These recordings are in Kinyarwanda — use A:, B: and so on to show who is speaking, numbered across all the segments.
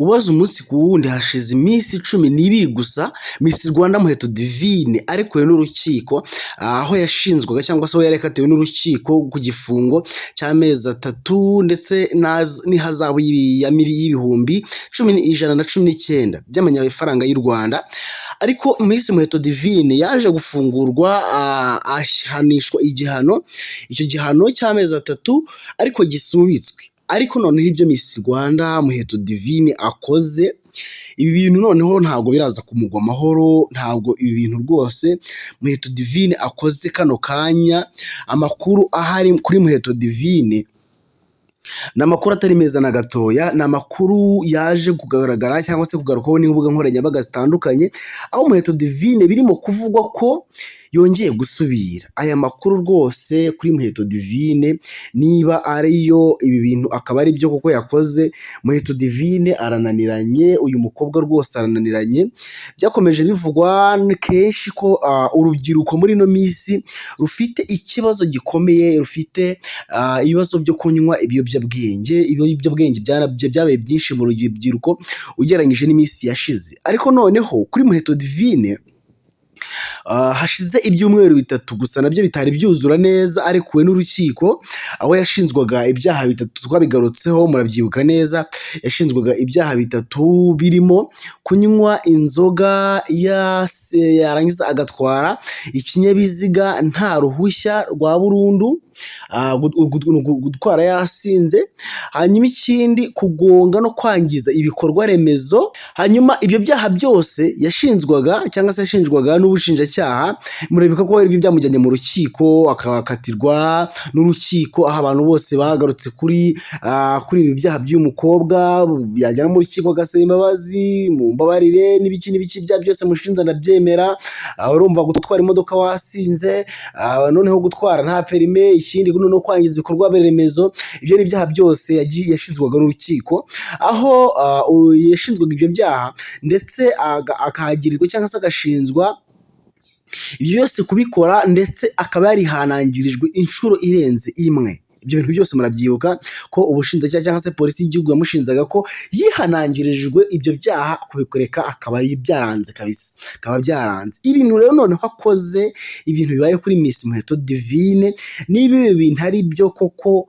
A: Ubaze umunsi ku wundi, hashize iminsi 12 gusa Miss Rwanda Muheto Divine arekuwe n'urukiko, aho yashinjwaga cyangwa se aho yari yakatiwe n'urukiko ku gifungo cy'amezi 3 ndetse n'ihazabu y'ibihumbi 119 by'amanyamafaranga y'u Rwanda. Ariko Miss Muheto Divine yaje gufungurwa, ahanishwa igihano, icyo gihano cy'amezi 3 ariko gisubitswe. Ariko noneho ibyo Miss Rwanda Muheto Divine akoze, ibi bintu noneho ntabwo biraza kumugwa amahoro, ntabwo ibi bintu rwose Muheto Divine akoze kano kanya, amakuru ahari kuri Muheto Divine ni amakuru atari meza na gatoya, ni amakuru yaje kugaragara cyangwa se kugarukwaho n'imbuga nkoranyambaga zitandukanye, aho Muheto Divine birimo kuvugwa ko yongeye gusubira. Aya makuru rwose kuri Muheto Divine, niba ariyo ibi bintu akaba ari byo koko yakoze, Muheto Divine arananiranye, uyu mukobwa rwose arananiranye. Byakomeje bivugwa kenshi ko urubyiruko muri ino minsi rufite ikibazo gikomeye, rufite ibibazo byo kunywa ibiyobyabwenge, ibiyobyabwenge byabaye byinshi mu rubyiruko ugereranyije n'iminsi yashize. Ariko noneho kuri Muheto Divine hashize ibyumweru 3 gusa nabyo bitari byuzura neza arekuwe n'urukiko, aho yashinjwaga ibyaha bitatu, twabigarutseho murabyibuka neza, yashinjwaga ibyaha bitatu birimo kunywa inzoga yarangiza agatwara ikinyabiziga nta ruhushya rwa burundu, gutwara yasinze, hanyuma ikindi kugonga no kwangiza ibikorwa remezo. Hanyuma ibyo byaha byose yashinjwaga cyangwa se yashinjwaga n'ubushinjacyaha, muribuka ko aribyo byamujyanye mu rukiko akakatirwa n'urukiko, aho abantu bose bagarutse kuri ibi byaha by'uyu mukobwa, yagera mu rukiko agasaba imbabazi, mumbabarire n'ibiki n'ibiki, ibyaha byose mushinja ndabyemera. Urumva gutwara imodoka wasinze, noneho gutwara nta perime, ikindi no kwangiza ibikorwa remezo, ibyo ni ibyaha byose yashinjwaga n'urukiko, aho yashinjwaga ibyo byaha ndetse akahagirizwa cyangwa se agashinjwa ibyo byose kubikora, ndetse akaba yarihanangirijwe inshuro irenze imwe. Ibyo bintu byose murabyibuka ko ubushinjacyaha cyangwa se polisi y'igihugu yamushinjaga ko yihanangirijwe ibyo byaha, kubikoreka akaba byaranze kabisa, akaba byaranze. Ibintu rero noneho akoze, ibintu bibaye kuri Miss Muheto Divine, niba ibi bintu ari byo koko,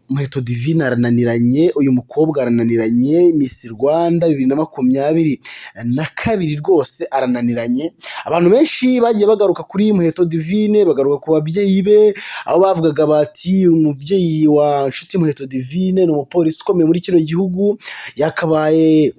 A: Muheto Divine arananiranye, uyu mukobwa arananiranye, Miss Rwanda 2022 rwose arananiranye. Abantu benshi bagiye bagaruka kuri Muheto Divine, bagaruka ku babyeyi be, aho bavugaga bati umubyeyi wa Nshuti Muheto Divine ni umupolisi ukomeye muri kino gihugu, yakabaye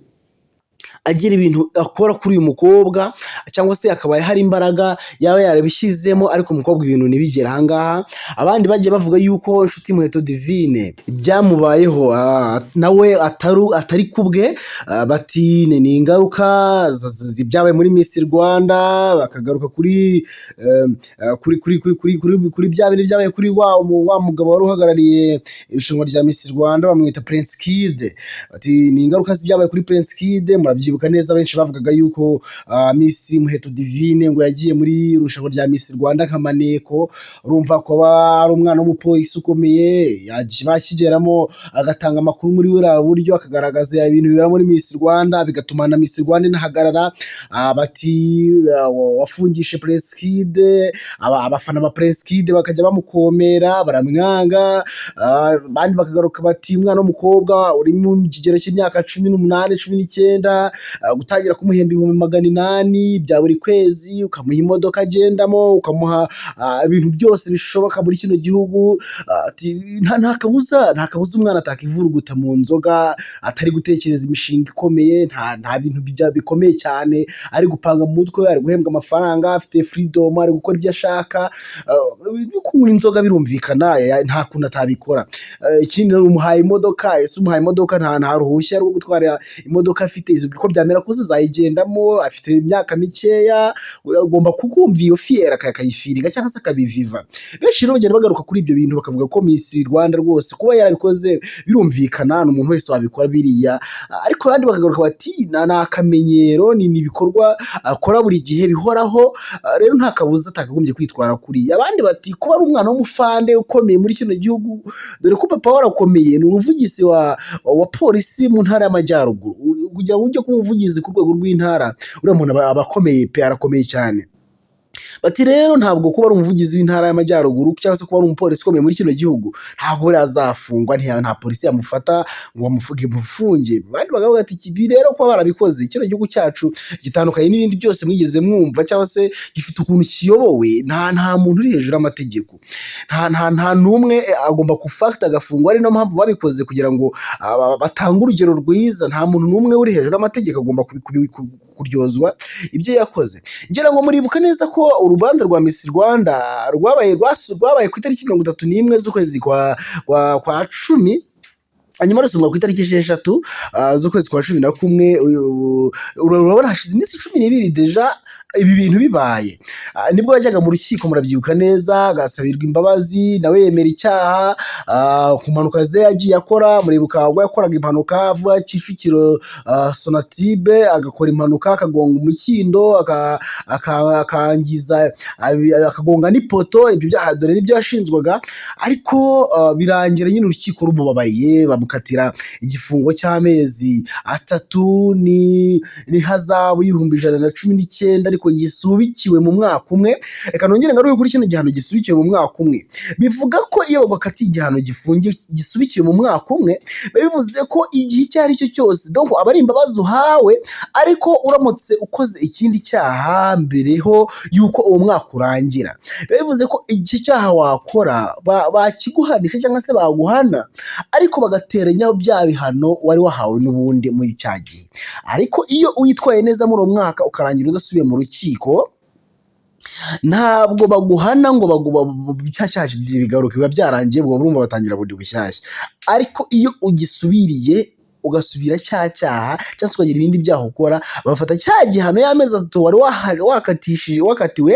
A: agira ibintu akora kuri uyu mukobwa, cyangwa se akabaye hari imbaraga yaba yarabishyizemo, ariko umukobwa ibintu ntibigere aha ngaha. Abandi bagiye bavuga yuko Nshuti Muheto Divine ibyamubayeho nawe atari kubwe, bati ni ingaruka z'ibyabaye muri Miss Rwanda, bakagaruka kuri bya bindi byabaye kuri wa mugabo wari uhagarariye irushanwa rya Miss Rwanda, bamwita Prince Kid, bati ni ingaruka z'ibyabaye kuri Prince Kid. Murabyibuka neza, benshi bavugaga yuko Miss Muheto Divine ngo yagiye muri irushanwa rya Miss Rwanda nka maneko, urumva kuba ari umwana w'umupolisi ukomeye, bakigeramo agatanga amakuru muri buriya buryo, akagaragaza ibintu bibera muri Miss Rwanda, bigatuma na Miss Rwanda inahagarara. Bati wafungishe Prince Kid, abafana ba Prince Kid bakajya bamukomera baramwanga, abandi bakagaruka bati umwana w'umukobwa uri mu kigero cy'imyaka 18, 19, gutangira kumuhemba 800,000 bya buri kwezi, ukamuha imodoka agendamo, ukamuha ibintu byose bishoboka muri kino gihugu, nta kabuza umwana atakivuruguta mu nzoga, atari gutekereza imishinga ikomeye, nta bintu bikomeye cyane ari gupanga mu mutwe, ari guhembwa amafaranga, afite freedom, ari gukora ibyo ashaka, kunywa inzoga birumvikana nta kuntu atabikora. Ikindi umuhaye imodoka, ese umuhaye imodoka nta ruhushya rwo gutwara imodoka afite, Uko byamera kose azayigendamo, afite imyaka mikeya, agomba kukumva iyo fierté akayifiringa cyangwa se akabiviva. Benshi rero bagenda bagaruka kuri ibyo bintu, bakavuga ko Miss Rwanda rwose kuba yarabikoze birumvikana, ni umuntu wese wabikora biriya, ariko abandi bakagaruka bati ni akamenyero, ni ibikorwa akora buri gihe bihoraho, rero nta kabuza atakagombye kwitwara kuriya. Abandi bati kuba ari umwana w'umufande ukomeye muri kino gihugu, dore ko papa we arakomeye, ni umuvugizi wa polisi mu ntara y'Amajyaruguru. Kugira ngo ujye kuba umuvugizi ku rwego rw'intara, uriya muntu aba akomeye pe, arakomeye cyane. Bati rero ntabwo kuba ari umuvugizi w'intara y'Amajyaruguru cyangwa se kuba ari umupolisi ukomeye muri kino gihugu, ntabwo buriya azafungwa, nta polisi yamufata ngo bamufunge. Abandi bakavuga ati ibi rero kuba barabikoze, kino gihugu cyacu gitandukanye n'ibindi byose mwigeze mwumva, cyangwa se gifite ukuntu kiyobowe, nta muntu uri hejuru y'amategeko, nta n'umwe agomba gufata agafungwa, ari nayo mpamvu babikoze kugira ngo batange urugero rwiza. Nta muntu n'umwe uri hejuru y'amategeko, agomba kuryozwa ibyo yakoze. Ngira ngo muribuka neza ko urubanza rwa Miss Rwanda rwabaye ku itariki 31 z'ukwezi kwa 10, hanyuma rusomwa ku itariki 6 z'ukwezi kwa 11. Urabona hashize iminsi 12 déjà ibi bintu bibaye. Nibwo yajyaga mu rukiko, murabyibuka neza, agasabirwa imbabazi, nawe yemera icyaha ku mpanuka ze yagiye akora. Muribuka ubwo yakoraga impanuka avuga Kicukiro Sonatube, agakora impanuka akagonga umukindo, akangiza, akagonga n'ipoto. Ibyo byaha dore nibyo yashinjwaga, ariko birangira nyine urukiko rumubabariye, bamukatira igifungo cy'amezi 3 n'ihazabu y'119,000, ariko gisubikiwe mu mwaka umwe. Reka nongere ngaruke kuri kino gihano gisubikiwe mu mwaka umwe. Bivuga ko iyo bagukatiye igihano gifungiye gisubikiwe mu mwaka umwe, biba bivuze ko igihe icyo ari cyo cyose, donc aba ari imbabazi uhawe, ariko uramutse ukoze ikindi cyaha mbereho y'uko uwo mwaka urangira, biba bivuze ko iki cyaha wakora bakiguhanisha cyangwa se baguhana, ariko bagateranyaho bya bihano wari wahawe n'ubundi muri cya gihe. Ariko iyo witwaye neza muri uwo mwaka ukarangira udasubiye mu rukiko, ntabwo baguhana ngo cya cyaha bigaruke, biba byarangiye, ubwo urumva batangira bundi bushyashya. Ariko iyo ugisubiriye, ugasubira cya cyaha cyangwa se ukagira ibindi byaha ukora, bafata cya gihano y'amezi 3 wari wakatishije, wakatiwe,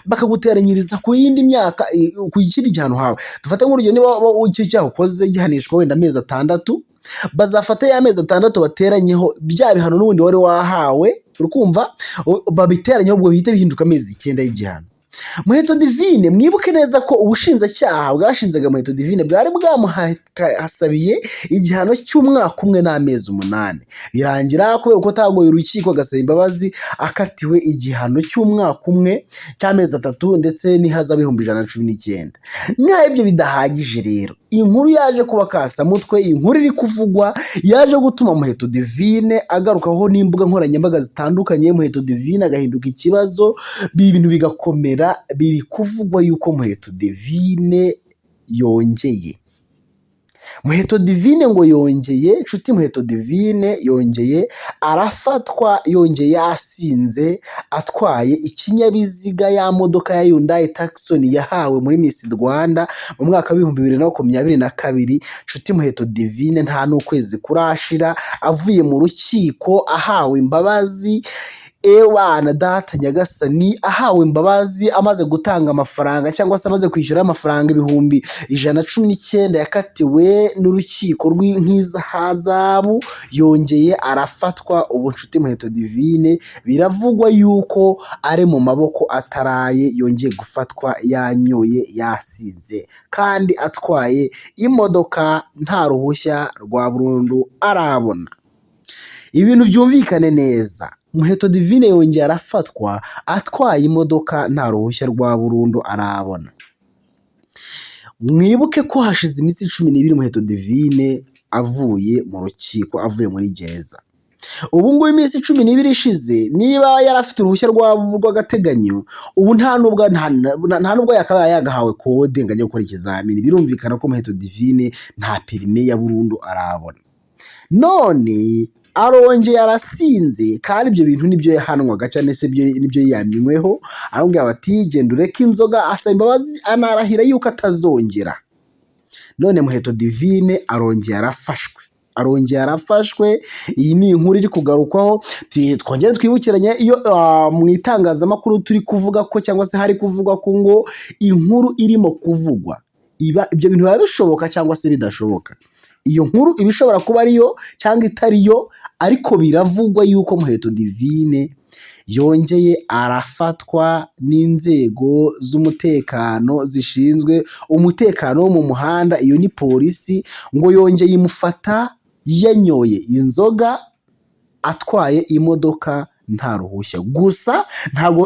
A: bakaguteranyiriza ku yindi myaka, ku kindi gihano uhawe. Dufate nk'urugero, niba icyo cyaha ukoze gihanishwa wenda amezi 6, bazafata ya mezi 6 bateranyeho bya bihano n'ubundi wari wahawe, urukumva babiteranyeho, ubwo bihite bihinduka amezi 9 y'igihano. Muheto Divine, mwibuke neza ko ubushinjacyaha bwashinzaga Muheto Divine bwari bwamuhasabiye igihano cy'umwaka umwe n'amezi 8, birangira kubera ko atagoye urukiko agasaba imbabazi, akatiwe igihano cy'umwaka umwe cy'amezi 3 ndetse n'ihazabu 119,000. Nk'aho ibyo bidahagije rero, inkuru yaje kuba kasamutwe, inkuru iri kuvugwa yaje gutuma Muheto Divine agarukaho n'imbuga nkoranyambaga zitandukanye, Muheto Divine agahinduka ikibazo, ibintu bigakomera. Biri kuvugwa yuko Muheto Divine yongeye, Muheto Divine ngo yongeye, inshuti, Muheto Divine yongeye arafatwa, yongeye yasinze atwaye ikinyabiziga, ya modoka ya Hyundai Tucson yahawe muri Miss Rwanda mu mwaka w'2022. Nshuti, Muheto Divine nta n'ukwezi kurashira avuye mu rukiko ahawe imbabazi. Ewana data nyagasani, ahawe imbabazi amaze gutanga amafaranga cyangwa se amaze kwishyura amafaranga 119,000 yakatiwe n'urukiko rw'inkizahazabu, yongeye arafatwa. Ubu nshuti, Muheto Divine biravugwa yuko ari mu maboko ataraye, yongeye gufatwa yanyoye, yasinze, kandi atwaye imodoka nta ruhushya rwa burundu arabona. Ibintu byumvikane neza, Muheto Divine yongeye arafatwa atwaye imodoka nta ruhushya rwa burundu arabona. Mwibuke ko hashize iminsi 12 Muheto Divine avuye mu rukiko, avuye muri gereza. Ubu ngubu iminsi 12 ishize, niba yari afite uruhushya rw'agateganyo, ubu nta nubwo yakabaye yagahawe kode ngo ajye gukora ikizamini. Birumvikana ko Muheto Divine nta permis ya burundu arabona. None arongeye arasinze, kandi ibyo bintu nibyo yahanwaga cyangwa se nibyo yiyamyweho. Aramubwira bati genda ureke inzoga, asaba imbabazi, anarahira yuko atazongera. None Muheto Divine arongeye arafashwe. Arongeye arafashwe. Iyi ni inkuru iri kugarukwaho. Twongere twibukiranye iyo mu itangazamakuru turi kuvuga ko, cyangwa se hari kuvugwa ko ngo inkuru irimo kuvugwa iba ibyo bintu biba bishoboka cyangwa se bidashoboka. Iyo nkuru iba ishobora kuba ariyo cyangwa itariyo, ariko biravugwa yuko Muheto Divine yongeye arafatwa n'inzego z'umutekano zishinzwe umutekano wo mu muhanda, iyo ni polisi, ngo yongeye imufata yanyoye inzoga atwaye imodoka nta ruhushya. Gusa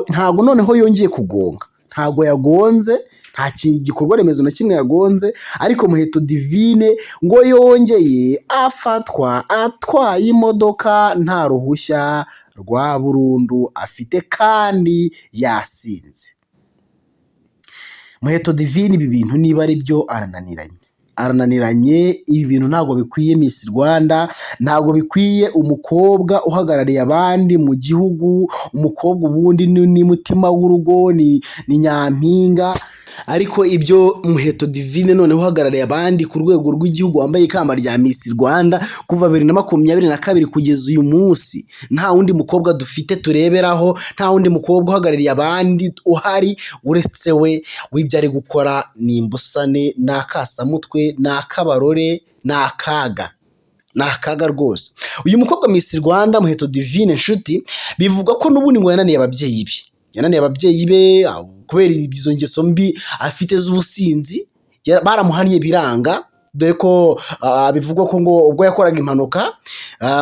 A: ntago noneho yongeye kugonga, ntago yagonze, nta gikorwa remezo na kimwe yagonze, ariko Muheto Divine ngo yongeye afatwa atwaye imodoka nta ruhushya rwa burundu afite kandi yasinze. Muheto Divine, ibi bintu niba ari byo, arananiranye, arananiranye. Ibi bintu ntabwo bikwiye Miss Rwanda, ntabwo bikwiye umukobwa uhagarariye abandi mu gihugu. Umukobwa ubundi ni mutima w'urugo, ni nyampinga, ariko ibyo Muheto Divine noneho uhagarariye abandi ku rwego rw'igihugu, wambaye ikamba rya Miss Rwanda kuva 2022 kugeza uyu munsi, nta wundi mukobwa dufite tureberaho, nta wundi mukobwa uhagarariye abandi uhari uretse we. W'ibyo ari gukora ni imbusane, ni akasamutwe, ni akabarore, ni akaga, ni akaga rwose. Uyu mukobwa Miss Rwanda Muheto Divine Nshuti, bivugwa ko n'ubundi ngo yananiye ababyeyi be, yananiye ababyeyi be kubera izo ngeso mbi afite z'ubusinzi. Baramuhannye biranga, dore ko bivugwa ko ngo ubwo yakoraga impanuka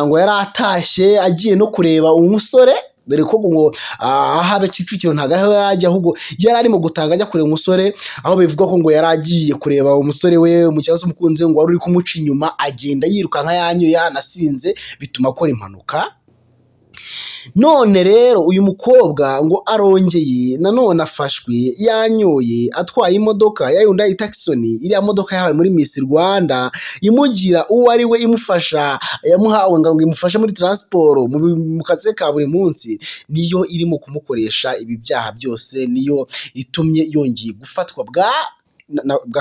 A: ngo yari atashye agiye no kureba umusore, dore ko ngo aho aba Kicukiro ntabwo ariho yajya, ahubwo yari arimo gutanga ajya kureba umusore, aho bivugwa ko ngo yari agiye kureba umusore we cyangwa se umukunzi we ngo wari uri kumuca inyuma, agenda yirukanka yanyoye yanasinze, bituma akora impanuka. None rero uyu mukobwa ngo arongeye nanone afashwe yanyoye atwaye imodoka ya Hyundai Tucson, iriya modoka yahawe muri Miss Rwanda imugira uwo ari we, imufasha, yamuhawe ngo imufashe muri transport mu kazi ka buri munsi, niyo irimo kumukoresha ibi byaha byose, niyo itumye yongeye gufatwa bwa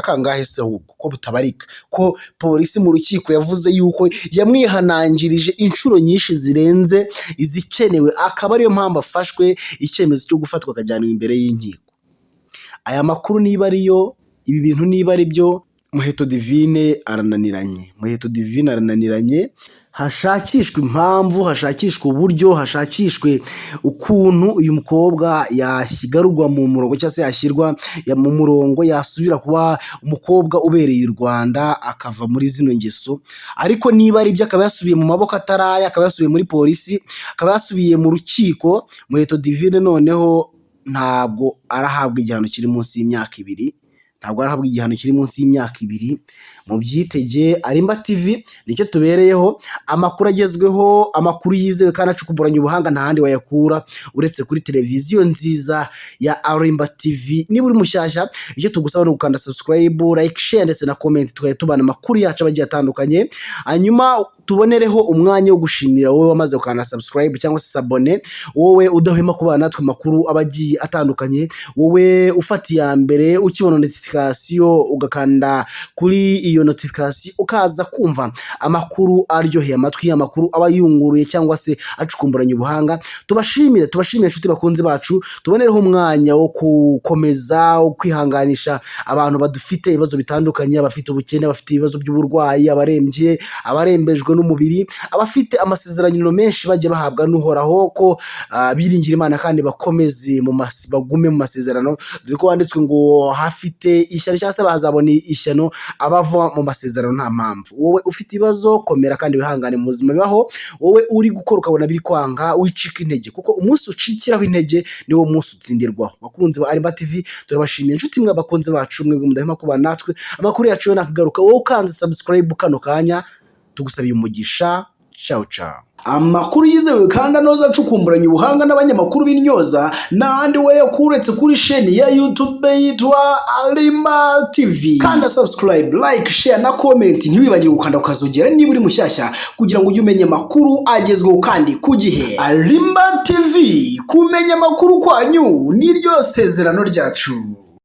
A: kangahe se ahubwo ko butabarika, ko polisi mu rukiko yavuze yuko yamwihanangirije inshuro nyinshi zirenze izikenewe, akaba ariyo mpamvu afashwe icyemezo cyo gufatwa akajyanwa imbere y'inkiko. Aya makuru niba ariyo, ibi bintu niba ari byo, Muheto Divine arananiranye, Muheto Divine arananiranye. Hashakishwe impamvu, hashakishwe uburyo, hashakishwe ukuntu uyu mukobwa yashyigarurwa mu murongo, cyangwa se yashyirwa mu murongo, yasubira kuba umukobwa ubereye u Rwanda, akava muri zino ngeso. Ariko niba ari byo, akaba yasubiye mu maboko ataraya, akaba yasubiye muri polisi, akaba yasubiye mu rukiko, Muheto Divine noneho ntabwo arahabwa igihano kiri munsi y'imyaka 2, ntabwo arahabwa igihano kiri munsi y'imyaka 2. Mu byitege, Arimba TV nicyo tubereyeho, amakuru agezweho, amakuru yizewe kandi acukumburanye ubuhanga, nta handi wayakura uretse kuri televiziyo nziza ya Arimba TV. Niba uri mushyashya, icyo tugusaba ni ugukanda subscribe, like, share ndetse na comment, tukajya tubana amakuru yacu agiye atandukanye. Hanyuma tubonereho umwanya wo gushimira wowe wamaze gukanda subscribe cyangwa se s'abonner, wowe udahwema kubana natwe amakuru aba agiye atandukanye, wowe ufata iya mbere ukibona notification ugakanda kuri iyo notification ukaza kumva amakuru aryoheye amatwi, amakuru aba yunguruye cyangwa se acukumburanye ubuhanga. Tubashimire, tubashimire inshuti bakunzi bacu. Tubonereho umwanya wo gukomeza wo kwihanganisha abantu badufite ibibazo bitandukanye, abafite ubukene, abafite ibibazo by'uburwayi, abarembye, abarembejwe n'umubiri, abafite amasezerano menshi bagiye bahabwa n'Uhoraho, ko biringira Imana kandi bakomeze bagume mu masezerano, dore ko handitswe ngo hafite ishyano cyangwa se bazabona ishyano abava mu masezerano nta mpamvu. Wowe ufite ibibazo, komera kandi wihangane, mu buzima bibaho. Wowe uri gukora ukabona biri kwanga, wicika intege, kuko umunsi ucikiraho intege niwo munsi utsindirwaho. Bakunzi ba Arimba TV, turabashimiye. Inshuti mwe abakunzi bacu, mwe mudahema kubana natwe, amakuru yacu yo nakagaruka. Wowe ukanze subscribe kano kanya, tugusabiye umugisha. Ciao ciao. Amakuru yizewe kandi anoza acukumburanye ubuhanga n'abanyamakuru b'intyoza n'ahandi we kuretse kuri sheni ya YouTube yitwa Arimba TV. Kanda subscribe, like, share na comment. Ntiwibagirwe gukanda ukazogera niba uri mushyashya, kugira ngo ujye umenya amakuru agezweho kandi ku gihe. Arimba TV, kumenya amakuru kwanyu niryo sezerano ryacu.